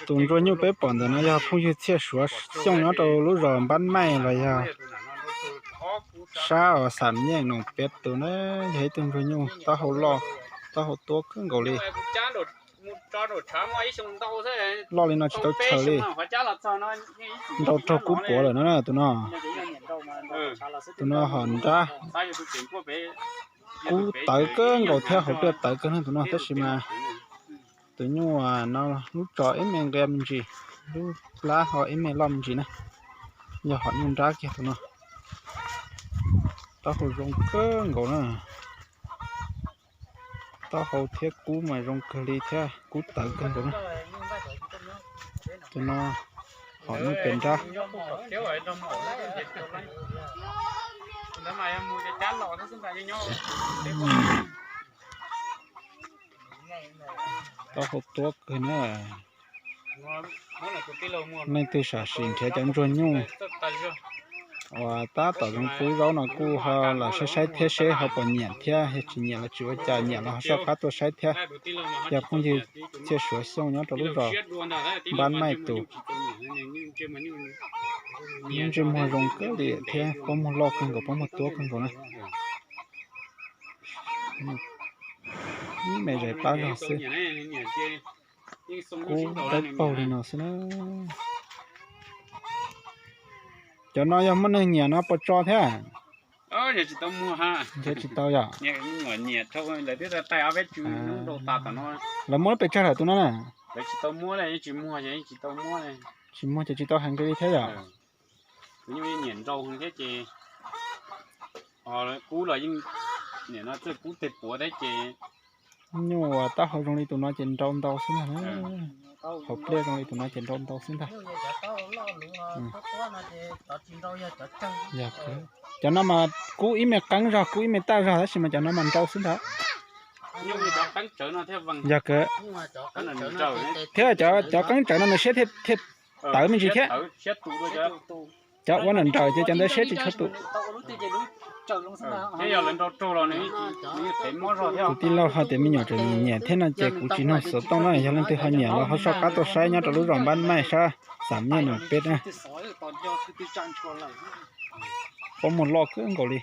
Tus ntsuag nyuj peb pom ntawm no yog phooj ywg Txhiaj Suav Xyooj nyob rau lub zos Npab Maij los yog sab uas Xam Nyej Noom Peb tus na, yog ib tug ntsuag nyuj taub hau loj, taub hau tuab kawg nkaus li. Loj li no tsis tau chaws li, nrau raug kub puav lawm no tus no. Tus no hom nrab kub tawv kawg nkaus thiab hauv pliaj tawv kawg na tus no tab sis mas tus nyuj no lub tso ib me nqia me ntsis, lub plab ho ib me loj me ntsis na. Yog hom nyuj nrab kiag tus no. Taub hau zoo kawg nkaus na. Taub hau thiab kub mas zoo kawg li thiab kub tawv kawg nkaus na. Tus no hom nyuj pes nrab. Taub hau tuab kawg na. Leej twg sam sim nrhiav cov ntsuag nyuj uas tab tom zoo pub zaub no kuj ho los saib saib thiab seb ho puas nyiam thiab, yog tsis nyiam los tsis ua cas, nyiam los ho soj qab tuaj saib thiab. Yog phooj ywg Txhiaj Suav Xyooj nyob rau lub zos Npab Maij tus. Ntsej muag zoo kawg li thiab pob muag loj kawg nkaus, pob muag tuab kawg nkaus na. Ib me zais plab zog xwb. Kub dawb paug li no xwb na. Cov no yog muaj neeg nyiam no puas tso thiab? Nrhiav tsis tau yom? Lawv muab lub pes tsawg lawm tus no na? Tsis muag ces tsis tau hais nqi li thiab yom? Nyuj uas taub hau zoo li tus no ces nrau ntau xwb ntag. Hauv pliaj zoo li tus no ces nrau ntau xwb ntag. Cov no mas kub ib me qeeb zog, kub ib me taj zog tab sis mas cov no mas nrau xwb ntag. Yog kawg. Thiab cov qeeb tsawv no nws siab thiaj tawv me ntsis thiab. Cov ua nram nrawm ces cov ntawd siab tsis tshua tus. Tus tij laug ho tias me nyuam tseem nyiam thiab no ces kuv tsis nug xov tooj na, yog leej twg ho nyiam los ho soj qab tuaj saib nyob rau lub zos Npab Maij sab Xam Nyej Noom Peb na. Pob muag loj kawg nkaus li.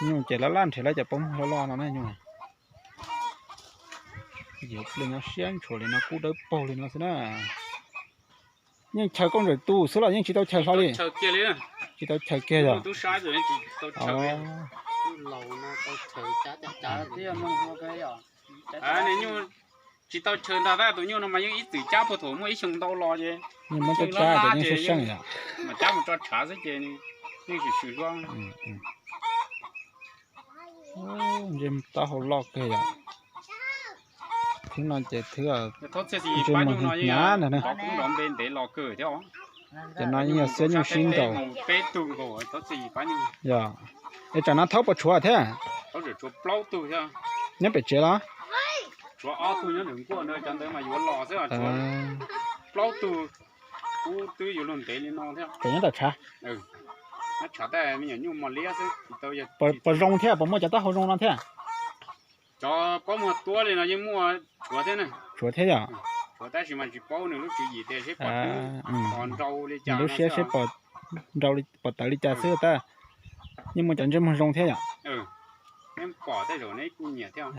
Nyuj ces laj laj nrhiav lawv cov pob muag loj loj no na nyuj. Yog pliaj nyob siab ntshua li no kub dawb paug li no xwb na. Yeej chaws koj ntawm tus xwb los yeej tsis tau chaws hlo li. Tsis tau chaws kiag yog? Tsis tau chaws ntag tab, tus nyuj no mas yeej ib txwm cab puag thaum muaj ib xyoo ntau los ces yeej muab cab cab ces yeej sab seej yom. Mas cab mus tso tshav xwb ces yeej swm swm hlua. Ntsej taub hau loj kawg yom. Thwb no ces thwb ntsej muag hnyav ntag na. Ces no yeej yog xiab nyuj sib nraus. Yog, es tsam no thaub puas tshuav thiab? Nyob pem tsev los? Tseem nyob tom tshav. Puas zoo thiab, puas muaj cov taub hau zoo no thiab? Cov pob muag tuab li no yeej muaj tshuav thiab na. Tshuav thiab yom? Tshuav tab sis mas tsis paub nws lub tswv yim tias seb pom twb pom nrau li cas, lub siab seb pom nrau li pom tawv li cas xwb tab. Yeej muaj cov ntsej muag zoo thiab yom? Neb pom tej zaum neb kuj nyiam thiab.